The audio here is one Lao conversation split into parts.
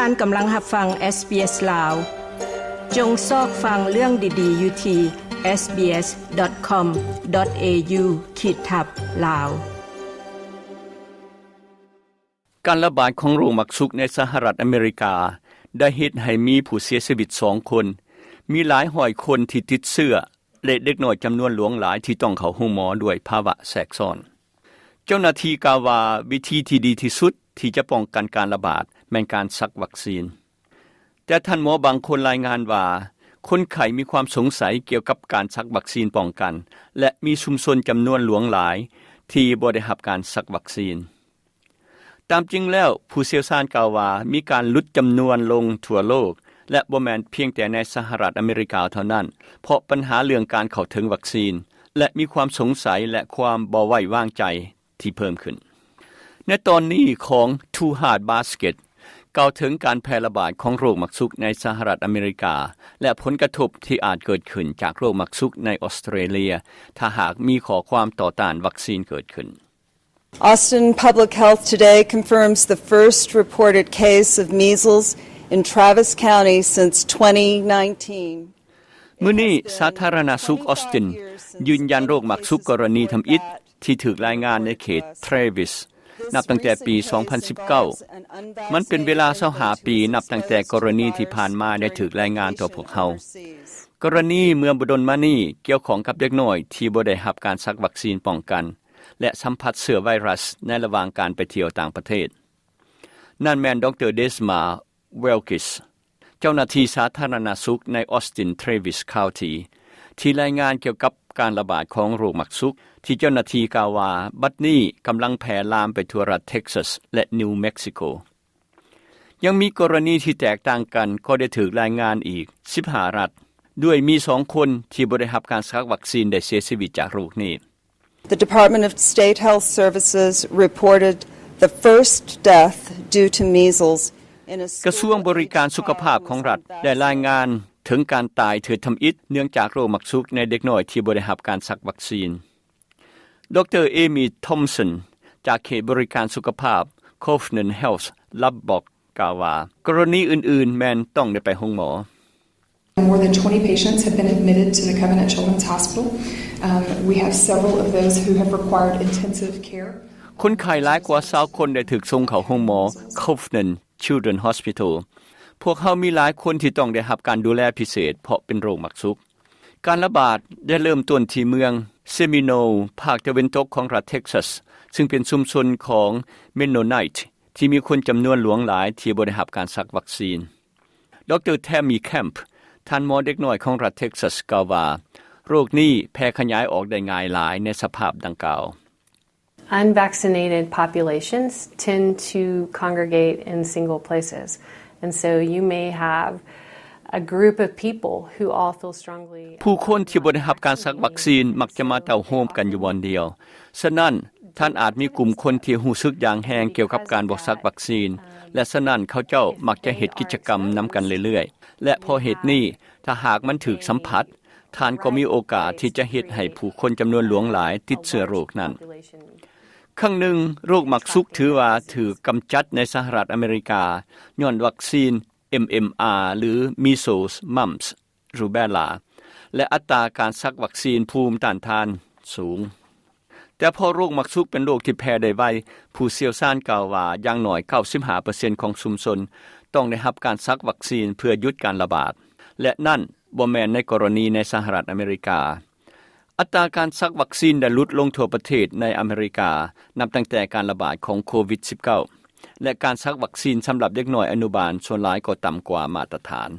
ທ່ານກຳລັງຮັບຟັງ SBS ລາວ. ຈົ່ງຊອກຟັງເລື່ອງດີໆຢູ່ທີ່ SBS.com.au ຂີດທັບ Lao. ການລະບາດຂອງໂລກໝາກສຸກໃນສະຫະລັດອາເມລິກາ ໄດ້ເຮັດໃຫ້ມີຜູ້ເສຍຊີວິດສອງຄົນ, ມີຫຼາຍຮ້ອຍຄົນທີ່ຕິດເຊື້ອ ແລະ ເດັກນ້ອຍຈຳນວນຫຼວງຫຼາຍທີ່ຕ້ອງເຂົ້າໂຮງໝໍດ້ວຍພາວະແຊກຊ້ອນ. ເຈົ້າໜ້າທີ່ກ່າວວ່າ ວິທີທີ່ດີທີ່ສຸດທີ່ຈະປ້ອງກັນການລະບາດແມ່ນການສັກວັກຊີນ. ແຕ່ທ່ານໝໍບາງຄົນລາຍງານວ່າ ຄົນໄຂ້ມີຄວາມສົງໄສກ່ຽວກັບການສັກວັກຊີນປ້ອງກັນ ແລະ ມີຊຸມຊົນຈຳນວນຫຼວງຫຼາຍທີ່ບໍ່ໄດ້ຮັບການສັກວັກຊີນ. ຕາມຈິງແລ້ວ, ຜູ້ຊ່ຽວຊານກ່າວວ່າ ມີການຫຼຸດຈຳນວນລົງທົ່ວໂລກ ແລະ ບໍ່ແມ່ນພຽງແຕ່ໃນສະຫະລັດອາເມລິກາເທົ່ານັ້ນ, ເພາະບັນຫາເລື່ອງການເຂົ້າເຖິງວັກຊີນ ແລະ ມີຄວາມສົງໄສ ແລະ ຄວາມບໍ່ໄວ້ວາງໃຈທີ່ເພີ່ມຂຶ້ນ. ໃນຕອນນີ້ຂອງ Too Hard Basket ກ່າວເຖິງການແຜ່ລະບາດຂອງໂລກໝາກສຸກໃນສະຫະລັດອາເມລິກາ ແລະ ຜົນກະທົບທີ່ອາດເກີດຂຶ້ນຈາກໂລກໝາກສຸກໃນອອສເຕຣເລຍ ຖ້າຫາກມີຂໍ້ຄວາມຕໍ່ຕ້ານວັກຊີນເກີດຂຶ້ນ. Austin Public Health today confirms the first reported case of measles in Travis County since twenty nineteen. ມື້ນີ້ ສາທາລະນະສຸກອອສຕິນຢືນຢັນໂລກໝາກສຸກກໍລະນີທຳອິດທີ່ຖືກລາຍງານໃນເຂດ Travis ນັບຕັ້ງແຕ່ປີສອງພັນສິບເກົ້າ. ມັນເປັນເວລາຊາວຫ້າປີນັບຕັ້ງແຕ່ກໍລະນີທີ່ຜ່ານມາໄດ້ຖືກລາຍງານຕໍ່ພວກເຮົາ. ກໍລະນີເມື່ອບໍ່ດົນມານີ້ກ່ຽວຂ້ອງກັບເດັກນ້ອຍທີ່ບໍ່ໄດ້ຮັບການສັກວັກຊີນປ້ອງກັນ ແລະ ສຳຜັດເຊື້ອໄວຣັສໃນລະຫວ່າງການໄປທ່ຽວຕ່າງປະເທດ. ນັ້ນແມ່ນ ດຣ. Desma Wilkes ເຈົ້າໜ້າທີ່ສາທາລະນະສຸກໃນ Austin Travis County ທີ່ລາຍງານກ່ຽວກັບການລະບາດຂອງໂລກໝາກສຸກ ທີ່ເຈົ້າໜ້າທີ່ກ່າວວ່າ ບັດນີ້ກຳລັງແຜ່ລາມໄປທົ່ວລັດ Texas ແລະ New Mexico. ຍັງມີກໍລະນີທີ່ແຕກຕ່າງກັນກໍໄດ້ຖືກລາຍງານອີກສິບຫ້າລັດ, ດ້ວຍມີສອງຄົນທີ່ບໍ່ໄດ້ຮັບການສັກວັກຊີນໄດ້ເສຍຊີວິດຈາກໂລກນີ້. The Department of State Health Services reported the first death due to measles in a school. ກະຊວງບໍລິການສຸຂະພາບຂອງລັດໄດ້ລາຍງານເຖິງການຕາຍເທື່ອທຳອິດເນື່ອງຈາກໂລກໝາກສຸກໃນເດັກນ້ອຍທີ່ບໍ່ໄດ້ຮັບການສັກວັກຊີນ. ດຣ. Amy Thompson ຈາກເຂດບໍລິການສຸຂະພາບ Kaufman Health Lubbock ກ່າວວ່າ ກໍລະນີອື່ນໆແມ່ນຕ້ອງໄດ້ໄປໂຮງໝໍ. More than twenty patients have been admitted to the Covenant Children's Hospital. Um, we have several of those who have required intensive care. ຄົນໄຂ້ຫຼາຍກວ່າຊາວຄົນໄດ້ຖືກສົ່ງເຂົ້າໂຮງໝໍ Kaufman Children's Hospital. ພວກເຮົາມີຫຼາຍຄົນທີ່ຕ້ອງໄດ້ຮັບການດູແລພິເສດເພາະເປັນໂລກໝາກສຸກ. ການລະບາດໄດ້ເລີ່ມຕົ້ນທີ່ເມືອງ Seminole ພາກຕາເວັນຕົກຂອງລັດ Texas ຊຶ່ງເປັນຊຸມຊົນຂອງ Mennonite ທີ່ມີຄົນຈຳນວນຫຼວງຫຼາຍທີ່ບໍ່ໄດ້ຮັບການສັກວັກຊີນ. ດຣ. Tammy Kemp ທ່ານໝໍເດັກນ້ອຍຂອງລັດ Texas ກ່າວວ່າ ໂລກນີ້ແຜ່ຂະຫຍາຍອອກໄດ້ງ່າຍຫຼາຍໃນສະພາບດັ່ງກ່າວ. Unvaccinated populations tend to congregate in single places, and so you may have a group of people who all feel strongly. ຜູ້ຄົນທີ່ບໍ່ໄດ້ຮັບການສັກວັກຊີນມັກຈະມາເຕົ້າໂຮມກັນຢູ່ບ່ອນດຽວ. ສະນັ້ນ, ທ່ານອາດມີກຸ່ມຄົນທີ່ຮູ້ສຶກຢ່າງແຮງກ່ຽວກັບການບໍ່ສັກວັກຊີນ, ແລະ ສະນັ້ນເຂົາເຈົ້າມັກຈະເຮັດກິດຈະກຳນຳກັນເລື້ອຍໆ ແລະ ເພາະເຫດນີ້, ຖ້າຫາກມັນຖືກສຳຜັດ, ທ່ານກໍມີໂອກາດທີ່ຈະເຮັດໃຫ້ຜູ້ຄົນຈຳນວນຫຼວງຫຼາຍຕິດເຊື້ອໂລກນັ້ນ. ຄັ້ງໜຶ່ງ, ໂລກໝາກສຸກຖືວ່າຖືກກຳຈັດໃນສະຫະລັດອາເມລິກາ ຍ້ອນວັກຊີນ ເອັມເອັມອາ ຫຼື Measles, Mumps, Rubella ແລະ ອັດຕາການສັກວັກຊີນພູມຕ້ານທານສູງ. ແຕ່ເພາະໂລກໝາກສຸກເປັນໂລກທີ່ແຜ່ໄດ້ໄວ, ຜູ້ຊ່ຽວຊານກ່າວວ່າຢ່າງໜ້ອຍເກົ້າສິບຫ້າເປີເຊັນຂອງຊຸມຊົນຕ້ອງໄດ້ຮັບການສັກວັກຊີນເພື່ອຢຸດການລະບາດ, ແລະ ນັ້ນບໍ່ແມ່ນໃນກໍລະນີໃນສະຫະລັດອາເມລິກາ. ອັດຕາການສັກວັກຊີນໄດ້ຫຼຸດລົງທົ່ວປະເທດໃນອາເມລິກາ ນັບຕັ້ງແຕ່ການລະບາດຂອງໂຄວິດສິບເກົ້າ ແລະ ການສັກວັກຊີນສຳລັບເດັກນ້ອຍອະນຸບານສ່ວນຫຼາຍກໍຕ່ຳກວ່າມາດຕະຖານ.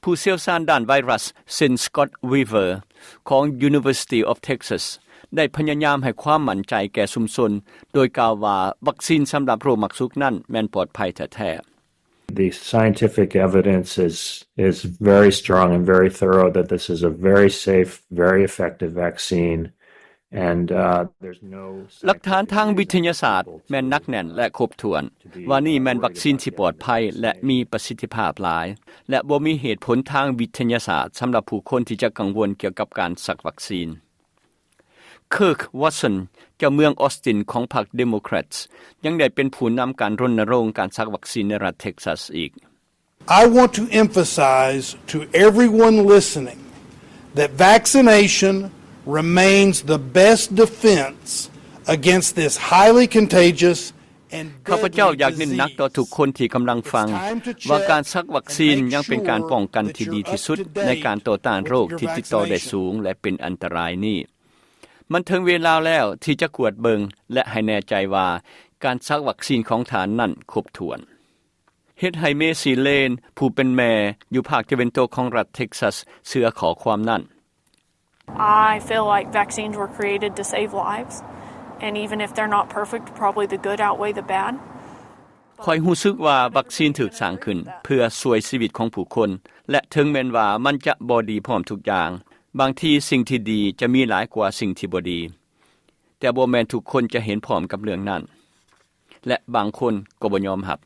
ຜູ້ຊ່ຽວຊານດ້ານໄວຣັສ ເຊນ ສະກອດ ວີເວີ ຂອງ University of Texas ໄດ້ພະຍາຍາມໃຫ້ຄວາມໝັ້ນໃຈແກ່ຊຸມຊົນ ໂດຍກ່າວວ່າວັກຊີນສຳລັບໂລກໝາກສຸກນັ້ນແມ່ນປອດໄພແທ້ໆ. The scientific evidence is, is very strong and very thorough that this is a very safe, very effective vaccine. And, uh, there's no ຫຼັກຖານທາງວິທະຍາສາດແມ່ນໜັກແໜ້ນ ແລະ ຄົບຖ້ວນ ວ່ານີ້ແມ່ນວັກຊີນທີ່ປອດໄພ ແລະ ມີປະສິດທິພາບຫຼາຍ ແລະ ບໍ່ມີເຫດຜົນທາງວິທະຍາສາດສຳລັບຜູ້ຄົນທີ່ຈະກັງວົນກ່ຽວກັບການສັກວັກຊີນ. Kirk Watson ເຈົ້າເມືອງ Austin ຂອງພັກ Democrats ຍັງໄດ້ເປັນຜູ້ນຳການລົນນະລົງການສັກວັກຊີນໃນລັດ Texas ອີກ. I want to emphasize to everyone listening that vaccination remains the best defense against this highly contagious and deadly disease. ຂ້າພະເຈົ້າຢາກເນັ້ນໜັກຕໍ່ທຸກຄົນທີ່ກຳລັງຟັງ ວ່າການສັກວັກຊີນຍັງເປັນການປ້ອງກັນທີ່ດີທີ່ສຸດໃນການຕໍ່ຕ້ານໂລກທີ່ຕິດຕໍ່ໄດ້ສູງ ແລະ ເປັນອັນຕະລາຍນີ້. ມັນເຖິງເວລາແລ້ວທີ່ຈະກວດເບິ່ງ ແລະ ໃຫ້ແນ່ໃຈວ່າການສັກວັກຊີນຂອງທ່ານນັ້ນຄົບຖ້ວນ. ເຮັດໃຫ້ Macy Lane ຜູ້ເປັນແມ່ຢູ່ພາກຕາເວັນຕົກຂອງລັດ Texas ເຊື່ອຂໍ້ຄວາມນັ້ນ. I feel like vaccines were created to save lives, and even if they're not perfect, probably the good outweigh the bad. ຂ້ອຍຮູ້ສຶກວ່າວັກຊີນຖືກສ້າງຂຶ້ນເພື່ອຊ່ວຍຊີວິດຂອງຜູ້ຄົນ ແລະ ເຖິງແມ່ນວ່າມັນຈະບໍ່ດີພ້ອມທຸກຢ່າງ, ບາງທີສິ່ງທີ່ດີຈະມີຫຼາຍກວ່າສິ່ງທີ່ບໍ່ດີ. ແຕ່ບໍ່ແມ່ນທຸກຄົນຈະເຫັນພ້ອມກັບເລື່ອງນັ້ນ ແລະ ບາງຄົນກໍບໍ່ຍອມຮັບ.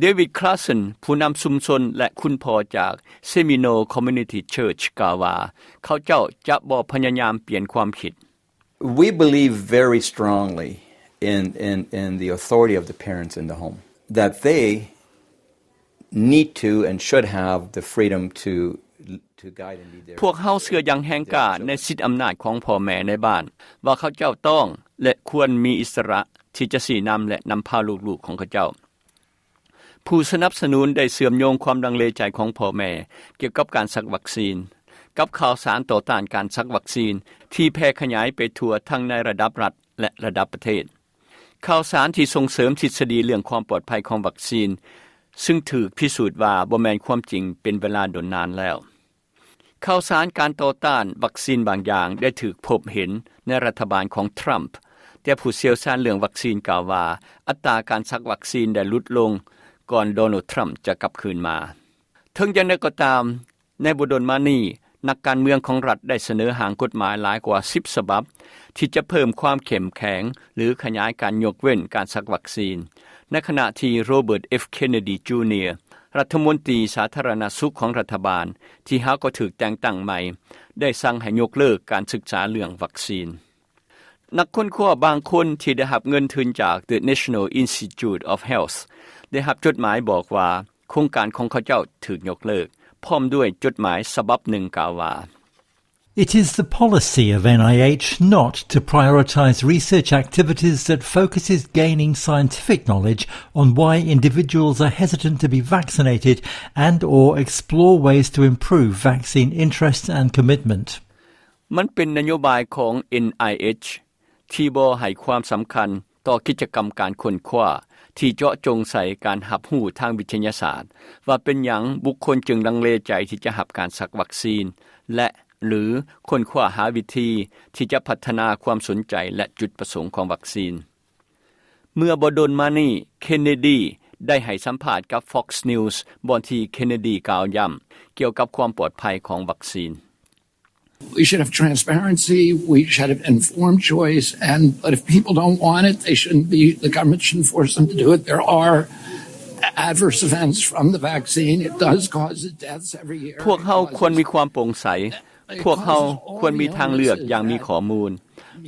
David Carson ຜູ້ນຳຊຸມຊົນ ແລະ ຄຸນພໍ່ຈາກ Seminole Community Church ກ່າວວ່າ ເຂົາເຈົ້າຈະບໍ່ພະຍາຍາມປ່ຽນຄວາມຄິດ. We believe very strongly in, in, in the authority of the parents in the home, that they need to and should have the freedom to, to guide and lead their ພວກເຮົາເຊື່ອຢ່າງແຮງກ້າໃນສິດອຳນາດຂອງພໍ່ແມ່ໃນບ້ານ ວ່າເຂົາເຈົ້າຕ້ອງ ແລະ ຄວນມີອິດສະຫຼະທີ່ຈະຊີ້ນຳ ແລະ ນຳພາລູກໆຂອງເຂົາເຈົ້າ. ຜູ້ສະໜັບສະໜູນໄດ້ເຊື່ອມໂຍງຄວາມລັງເລໃຈຂອງພໍ່ແມ່ກ່ຽວກັບການສັກວັກຊີນ ກັບຂ່າວສານຕໍ່ຕ້ານການສັກວັກຊີນທີ່ແຜ່ຂະຫຍາຍໄປທົ່ວທັງໃນລະດັບລັດ ແລະ ລະດັບປະເທດ. ຂ່າວສານທີ່ສົ່ງເສີມທິດສະດີເລື່ອງຄວາມປອດໄພຂອງວັກຊີນ ຊຶ່ງຖືກພິສູດວ່າບໍ່ແມ່ນຄວາມຈິງເປັນເວລາດົນນານແລ້ວ. ຂ່າວສານການຕໍ່ຕ້ານວັກຊີນບາງຢ່າງໄດ້ຖືກພົບເຫັນໃນລັດຖະບານຂອງ Trump, ແຕ່ຜູ້ຊ່ຽວຊານເລື່ອງວັກຊີນກ່າວວ່າ ອັດຕາການສັກວັກຊີນໄດ້ຫຼຸດລົງກ່ອນ Donald Trump ຈະກັບຄືນມາ. ເຖິງຢ່າງໃດກໍຕາມ, ໃນບໍ່ດົນມານີ້, ນັກການເມືອງຂອງລັດໄດ້ສະເໜີຮ່າງກົດໝາຍຫຼາຍກວ່າສິບສະບັບ ທີ່ຈະເພີ່ມຄວາມເຂັ້ມແຂງ ຫຼື ຂະຫຍາຍການຍົກເວັ້ນການສັກວັກຊີນ, ໃນຂະນະທີ່ Robert F Kennedy Junior ລັດຖະມົນຕີສາທາລະນະສຸກຂອງລັດຖະບານ ທີ່ຫາກໍຖືກແຕ່ງຕັ້ງໃໝ່ ໄດ້ສັ່ງໃຫ້ຍົກເລີກການສຶກສາເລື່ອງວັກຊີນ. ນັກຄົ້ນຄວ້າບາງຄົນທີ່ໄດ້ຮັບເງິນທຶນຈາກ The National Institute of Health ໄດ້ຮັບຈົດໝາຍບອກວ່າ ໂຄງການຂອງເຂົາເຈົ້າຖືກຍົກເລີກ, ພ້ອມດ້ວຍຈົດໝາຍສະບັບໜຶ່ງກ່າວວ່າ. It is the policy of N I H not to prioritise research activities that focuses gaining scientific knowledge on why individuals are hesitant to be vaccinated and or explore ways to improve vaccine interest and commitment. ມັນເປັນນະໂຍບາຍຂອງ N I H ທີ່ບໍ່ໃຫ້ຄວາມສຳຄັນຕໍ່ກິດຈະກຳການຄົ້ນຄວ້າທີ່ເຈາະຈົງໃສ່ການຮັບຮູ້ທາງວິທະຍາສາດ ວ່າເປັນຫຍັງບຸກຄົນຈຶ່ງລັງເລໃຈທີ່ຈະຮັບການສັກວັກຊີນ ແລະ ຫຼື ຄົ້ນຄວ້າຫາວິທີທີ່ຈະພັດທະນາຄວາມສົນໃຈ ແລະ ຈຸດປະສົງຂອງວັກຊີນ. ເມື່ອບໍ່ດົນມານີ້ Kennedy ໄດ້ໃຫ້ສຳພາດກັບ Fox News ບ່ອນທີ່ Kennedy ກ່າວຢ້ຳກ່ຽວກັບຄວາມປອດໄພຂອງວັກຊີນ. We should have transparency. We should have informed choice. And, but if people don't want it, they shouldn't be, the government shouldn't force them to do it. There are adverse events from the vaccine. It does cause deaths every year. ພວກເຮົາຄວນມີຄວາມໂປ່ງໃສ. ພວກເຮົາຄວນມີທາງເລືອກຢ່າງມີຂໍ້ມູນ.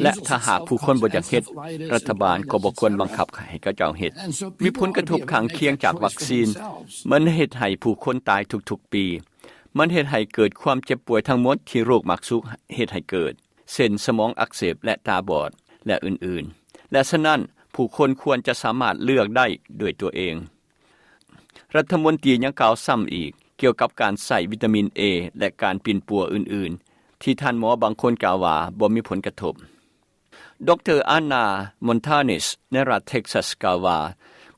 ແລະ ຖ້າຫາກຜູ້ຄົນບໍ່ຢາກເຮັດ, ລັດຖະບານກໍບໍ່ຄວນບັງຄັບໃຫ້ເຂົາເຈົ້າເຮັດ. ມີຜົນກະທົບຂ້າງຄຽງຈາກວັກຊີນ. ມັນເຮັດໃຫ້ຜູ້ຄົນຕາຍທຸກໆປີ. ມັນເຮັດໃຫ້ເກີດຄວາມເຈັບປ່ວຍທັງໝົດທີ່ໂລກມັກສຸກເຮັດໃຫ້ເກີດ, ເຊັ່ນ ສະໝອງອັກເສບ ແລະ ຕາບອດ ແລະ ອື່ນໆ. ແລະ ສະນັ້ນ, ຜູ້ຄົນຄວນຈະສາມາດເລືອກໄດ້ດ້ວຍຕົວເອງ. ລັດຖະມົນຕີຍັງກ່າວຊ້ຳອີກ ກ່ຽວກັບການໃຊ້ວິຕາມິນ A ແລະ ການປິ່ນປົວອື່ນໆ ທີ່ທ່ານໝໍບາງຄົນກ່າວວ່າບໍ່ມີຜົນກະທົບ. ດຣ. Anna Montanes ໃນລັດ Texas ກ່າວວ່າ,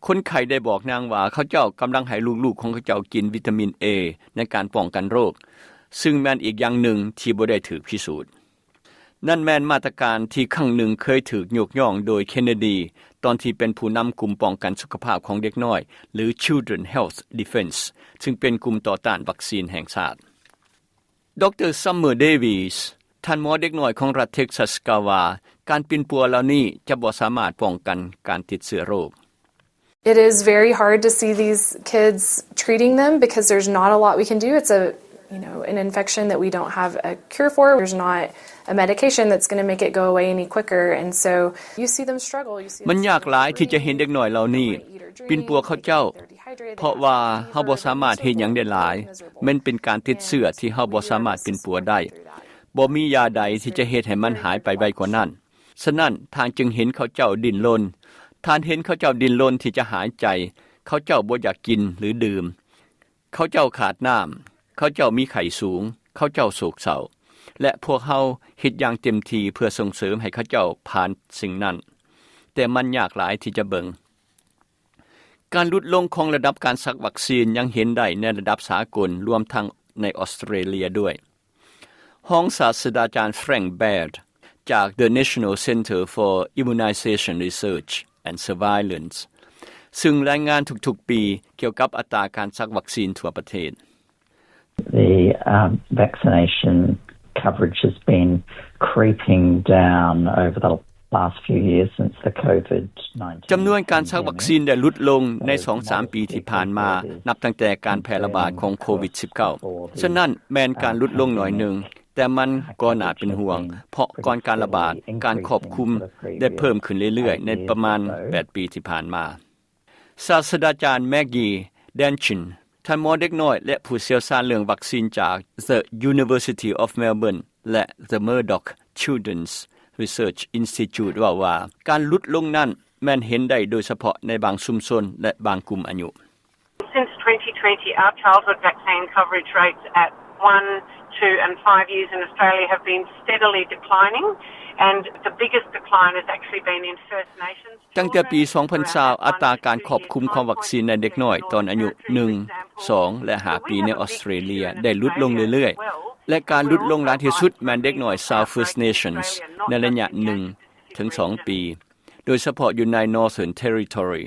ຄົນໄຂ້ໄດ້ບອກນາງວ່າເຂົາເຈົ້າກຳລັງໃຫ້ລູກໆຂອງເຂົາເຈົ້າກິນວິຕາມິນ A ໃນການປ້ອງກັນໂລກ, ຊຶ່ງແມ່ນອີກຢ່າງໜຶ່ງທີ່ບໍ່ໄດ້ຖືກພິສູດ. ນັ້ນແມ່ນມາດຕະການທີ່ຄັ້ງໜຶ່ງເຄີຍຖືກຍົກຍ້ອງໂດຍ Kennedy ຕອນທີ່ເປັນຜູ້ນຳກຸ່ມປ້ອງກັນສຸຂະພາບຂອງເດັກນ້ອຍ ຫຼື Children Health Defense ຊຶ່ງເປັນກຸ່ມຕໍ່ຕ້ານວັກຊີນແຫ່ງຊາດ. ດຣ. Summer Davies ທ່ານໝໍເດັກນ້ອຍຂອງລັດ Texas ກ່າວວ່າ ການປິ່ນປົວເຫຼົ່ານີ້ຈະບໍ່ສາມາດປ້ອງກັນການຕິດເຊື້ອໂລກ. It is very hard to see these kids treating them because there's not a lot we can do. It's a, you know, an infection that we don't have a cure for. There's not a medication that's going to make it go away any quicker. And so you see them struggle. You see ມັນຍາກຫຼາຍທີ່ຈະເຫັນເດັກນ້ອຍເຫຼົ່ານີ້ປິ່ນປົວເຂົາເຈົ້າ ເພາະວ່າເຮົາບໍ່ສາມາດເຮັດຫຍັງໄດ້ຫຼາຍ. ມັນເປັນການຕິດເຊື້ອທີ່ເຮົາບໍ່ສາມາດປິ່ນປົວໄດ້. ບໍ່ມີຢາໃດທີ່ຈະເຮັດໃຫ້ມັນຫາຍໄປໄວກວ່ານັ້ນ. ສະນັ້ນ ທ່ານຈຶ່ງເຫັນເຂົາເຈົ້າດີ້ນລົນ. ທ່ານເຫັນເຂົາເຈົ້າດີ້ນລົນທີ່ຈະຫາຍໃຈ. ເຂົາເຈົ້າບໍ່ຢາກກິນ ຫຼື ດື່ມ. ເຂົາເຈົ້າຂາດນ້ຳ. ເຂົາເຈົ້າມີໄຂ້ສູງ. ເຂົາເຈົ້າໂສກເສົ້າ. ແລະ ພວກເຮົາເຮັດຢ່າງເຕັມທີ່ເພື່ອສົ່ງເສີມໃຫ້ເຂົາເຈົ້າຜ່ານສິ່ງນັ້ນ. ແຕ່ມັນຍາກຫຼາຍທີ່ຈະເບິ່ງ. ການຫຼຸດລົງຂອງລະດັບການສັກວັກຊີນຍັງເຫັນໄດ້ໃນລະດັບສາກົນ, ລວມທັງໃນອອສເຕຣເລຍດ້ວຍ. ຮອງສາດສະດາຈານ Frank Baird ຈາກ The National Centre for Immunisation Research and Surveillance ຊຶ່ງລາຍງານທຸກໆປີກ່ຽວກັບອັດຕາການສັກວັກຊີນທົ່ວປະເທດ. The, um, vaccination coverage has been creeping down over the last few years since the COVID nineteen ຈຳນວນການສັກວັກຊີນໄດ້ຫຼຸດລົງໃນສອງສາມປີທີ່ຜ່ານມາ, ນັບຕັ້ງແຕ່ການແຜ່ລະບາດຂອງໂຄວິດສິບເກົ້າ. ສະນັ້ນແມ່ນການຫຼຸດລົງໜ້ອຍໜຶ່ງ, ແຕ່ມັນກໍໜ້າເປັນຫ່ວງ, ເພາະກ່ອນການລະບາດ, ການຄວບຄຸມໄດ້ເພີ່ມຂຶ້ນເລື້ອຍໆໃນປະມານແປດປີທີ່ຜ່ານມາ. ສາດສະດາຈານ Maggie Danchin ທ່ານໝໍເດັກນ້ອຍ ແລະ ຜູ້ຊ່ຽວຊານເລື່ອງວັກຊີນຈາກ The University of Melbourne ແລະ The Murdoch Children's Research Institute ເວົ້າວ່າ ການຫຼຸດລົງນັ້ນແມ່ນເຫັນໄດ້ໂດຍສະເພາະໃນບາງຊຸມຊົນ ແລະ ບາງກຸ່ມອາຍຸ. Since twenty twenty, our childhood vaccine coverage rates at one, two and five years in Australia have been steadily declining, and the biggest decline has actually been in First Nations. ຕັ້ງແຕ່ປີສອງພັນຊາວ ອັດຕາການຄອບຄຸມຂອງວັກຊີນໃນເດັກນ້ອຍຕອນອາຍຸໜຶ່ງ ສອງ ແລະ ຫ້າປີໃນອອສເຕຣເລຍໄດ້ຫຼຸດລົງເລື້ອຍໆ ແລະ ການຫຼຸດລົງຫຼາຍທີ່ສຸດແມ່ນເດັກນ້ອຍຊາວ First Nations ໃນໄລຍະໜຶ່ງເຖິງສອງປີ, ໂດຍສະເພາະຢູ່ໃນ Northern Territory.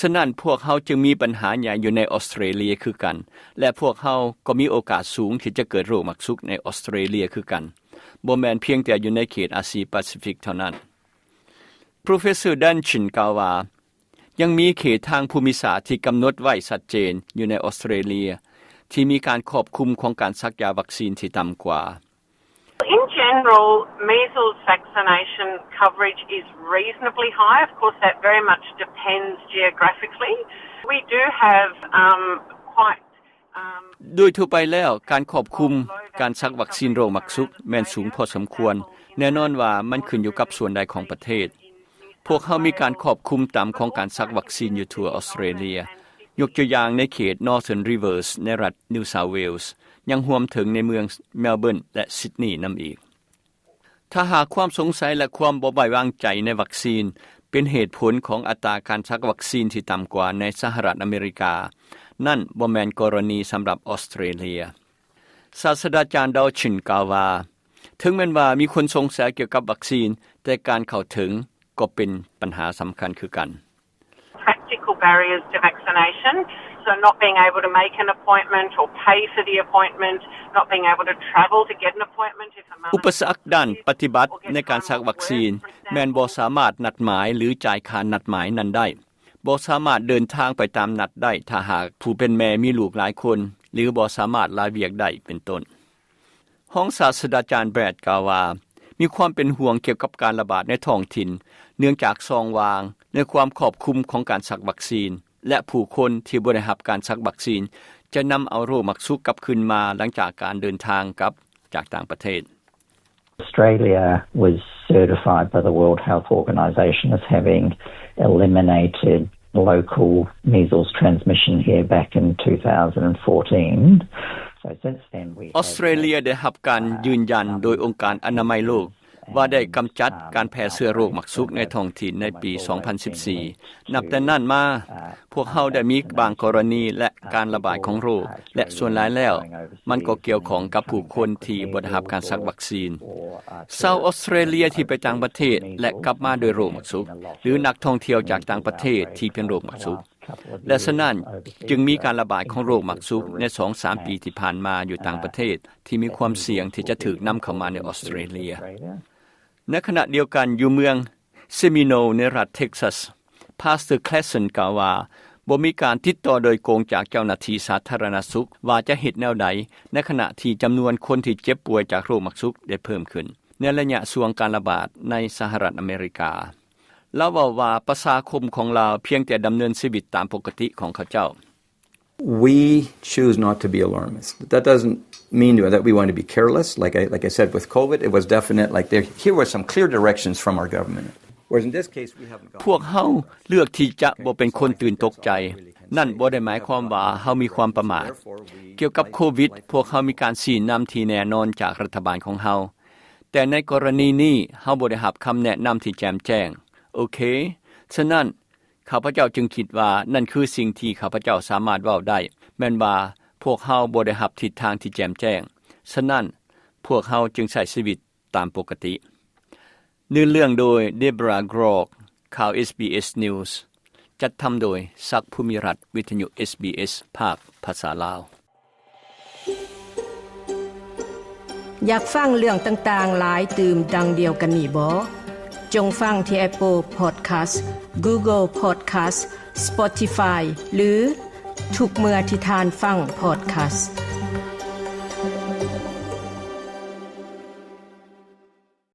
ສະນັ້ນພວກເຮົາຈຶ່ງມີບັນຫາໃຫຍ່ຢູ່ໃນອອສເຕຣເລຍຄືກັນ ແລະ ພວກເຮົາກໍມີໂອກາດສູງທີ່ຈະເກີດໂລກໝັກສຸກໃນອອສເຕຣເລຍຄືກັນ, ບໍ່ແມ່ນພຽງແຕ່ຢູ່ໃນເຂດອາຊີປາຊີຟິກເທົ່ານັ້ນ. Professor Danchin ກ່າວວ່າ ຍັງມີເຂດທາງພູມິສາດທີ່ກຳນົດໄວ້ຊັດເຈນຢູ່ໃນອອສເຕຣເລຍ ທີ່ມີການຄອບຄຸມຂອງການສັກຢາວັກຊີນທີ່ຕ່ຳກວ່າ. In general, measles vaccination coverage is reasonably high. Of course, that very much depends geographically. We do have, um, quite ໂດຍທົ່ວໄປແລ້ວ, ການຄອບຄຸມການສັກວັກຊີນໂລກໝັກສຸກແມ່ນສູງພໍສົມຄວນ. ແນ່ນອນວ່າມັນຂຶ້ນຢູ່ກັບສ່ວນໃດຂອງປະເທດ. ພວກເຮົາມີການຄອບຄຸມຕ່ຳຂອງການສັກວັກຊີນຢູ່ທົ່ວອອສເຕຣເລຍ, ຍົກຕົວຢ່າງໃນເຂດ Northern Rivers ໃນລັດ New South Wales, ຍັງຮວມເຖິງໃນເມືອງ Melbourne ແລະ Sydney ນຳອີກ. ຖ້າຫາກຄວາມສົງໄສ ແລະ ຄວາມບໍ່ໄວ້ວາງໃຈໃນວັກຊີນ ເປັນເຫດຜົນຂອງອັດຕາການສັກວັກຊີນທີ່ຕ່ຳກວ່າໃນສະຫະລັດອາເມລິກາ, ນັ້ນບໍ່ແມ່ນກໍລະນີສຳລັບອອສເຕຣເລຍ. ສາດສະດາຈານ Danchin ກ່າວວ່າ ເຖິງແມ່ນວ່າມີຄົນສົງໄສກ່ຽວກັບວັກຊີນ, ແຕ່ການເຂົ້າເຖິງກໍເປັນບັນຫາສຳຄັນຄືກັນ. Practical barriers to vaccination, so not being able to make an appointment or pay for the appointment, not being able to travel to get an appointment if a mother ອຸປະສັກດ້ານປະຕິບັດໃນການສັກວັກຊີນ ແມ່ນບໍ່ສາມາດນັດໝາຍ ຫຼື ຈ່າຍຄ່ານັດໝາຍນັ້ນໄດ້, ບໍ່ສາມາດເດີນທາງໄປຕາມນັດໄດ້ ຖ້າຫາກຜູ້ເປັນແມ່ມີລູກຫຼາຍຄົນ ຫຼື ບໍ່ສາມາດລາວຽກໄດ້ ເປັນຕົ້ນ. ຮອງສາດສະດາຈານ Baird ກ່າວວ່າ ມີຄວາມເປັນຫ່ວງກ່ຽວກັບການລະບາດໃນທ້ອງຖິ່ນ ເນື່ອງຈາກຊ່ອງວ່າງໃນຄວາມຄອບຄຸມຂອງການສັກວັກຊີນ ແລະ ຜູ້ຄົນທີ່ບໍ່ໄດ້ຮັບການສັກວັກຊີນ ຈະນຳເອົາໂລກໝັກສຸກກັບຄືນມາ ຫຼັງຈາກການເດີນທາງກັບຈາກຕ່າງປະເທດ. Australia was certified by the World Health Organization as having eliminated local measles transmission here back in two thousand fourteen. So since then we ອອສເຕຣເລຍໄດ້ຮັບການຢືນຢັນໂດຍອົງການອະນາໄມໂລກ ວ່າໄດ້ກຳຈັດການແຜ່ເຊື້ອໂລກໝັກສຸກໃນທ້ອງຖິ່ນໃນປີສອງພັນສິບສີ່. ນັບແຕ່ນັ້ນມາ, ພວກເຮົາໄດ້ມີບາງກໍລະນີ ແລະ ການລະບາດຂອງໂລກ ແລະ ສ່ວນຫຼາຍແລ້ວ ມັນກໍກ່ຽວຂ້ອງກັບຜູ້ຄົນທີ່ບໍ່ໄດ້ຮັບການສັກວັກຊີນ. ຊາວອອສເຕຣເລຍທີ່ໄປຕ່າງປະເທດ ແລະ ກັບມາດ້ວຍໂລກໝັກສຸກ ຫຼື ນັກທ່ອງທ່ຽວຈາກຕ່າງປະເທດທີ່ເປັນໂລກໝັກສຸກ ແລະ ສະນັ້ນຈຶ່ງມີການລະບາດຂອງໂລກໝັກສຸກໃນສອງສາມປີທີ່ຜ່ານມາຢູ່ຕ່າງປະເທດ ທີ່ມີຄວາມສ່ຽງທີ່ຈະຖືກນຳເຂົ້າມາໃນອອສເຕຣເລຍ. ໃນຂະນະດຽວກັນ, ຢູ່ເມືອງ Seminole ໃນລັດ Texas, Pastor Klassen ກ່າວວ່າ ບໍ່ມີການຕິດຕໍ່ໂດຍກົງຈາກເຈົ້າໜ້າທີ່ສາທາລະນະສຸກ ວ່າຈະເຮັດແນວໃດ ໃນຂະນະທີ່ຈຳນວນຄົນທີ່ເຈັບປ່ວຍຈາກໂລກໝັກສຸກໄດ້ເພີ່ມຂຶ້ນ. ໃນໄລຍະຊ່ວງການລະບາດໃນສະຫະລັດອາເມລິກາ. ລາວເວົ້າວ່າປະຊາຄົມຂອງລາວພຽງແຕ່ດຳເນີນຊີວິດຕາມປົກກະຕິຂອງເຂົາເຈົ້າ. We choose not to be alarmist. That doesn't mean that we want to be careless. Like I, like I said, with COVID, it was definite. Like there, here were some clear directions from our government. Whereas in this case, we haven't gone. ພວກເຮົາເລືອກທີ່ຈະບໍ່ເປັນຄົນຕື່ນຕົກໃຈ. ນັ້ນບໍ່ໄດ້ໝາຍຄວາມວ່າເຮົາມີຄວາມປະໝາດ. ກ່ຽວກັບໂຄວິດ, ພວກເຮົາມີການຊີ້ນຳທີ່ແນ່ນອນຈາກລັດຖະບານຂອງເຮົາ. ແຕ່ໃນກໍລະນີນີ້, ເຮົາບໍ່ໄດ້ຮັບຄຳແນະນຳທີ່ແຈ່ມແຈ້ງ. ໂອເຄ, ສະນັ້ນ, ຂ້າພະເຈົ້າຈຶ່ງຄິດວ່ານັ້ນຄືສິ່ງທີ່ຂ້າພະເຈົ້າສາມາດເວົ້າໄດ້, ແມ່ນວ່າພວກເຮົາບໍ່ໄດ້ຮັບທິດທາງທີ່ແຈ່ມແຈ້ງ. ສະນັ້ນ, ພວກເຮົາຈຶ່ງໃຊ້ຊີວິດຕາມປົກກະຕິ. ເນື້ອເລື່ອງໂດຍ Deborah Groarke ຂ່າວ SBS News ຈັດທຳໂດຍ ສັກ ພູມິລັດ, ວິທະຍຸ SBS ພາກພາສາລາວ. ຢາກຟັງເລື່ອງຕ່າງໆຫຼາຍຕື່ມດັ່ງດຽວກັນນີ້ບໍ? ຈົ່ງຟັງທີ່ Apple Podcast, Google Podcast, Spotify ຫຼື ທຸກເມື່ອທີ່ທ່ານຟັງ podcast.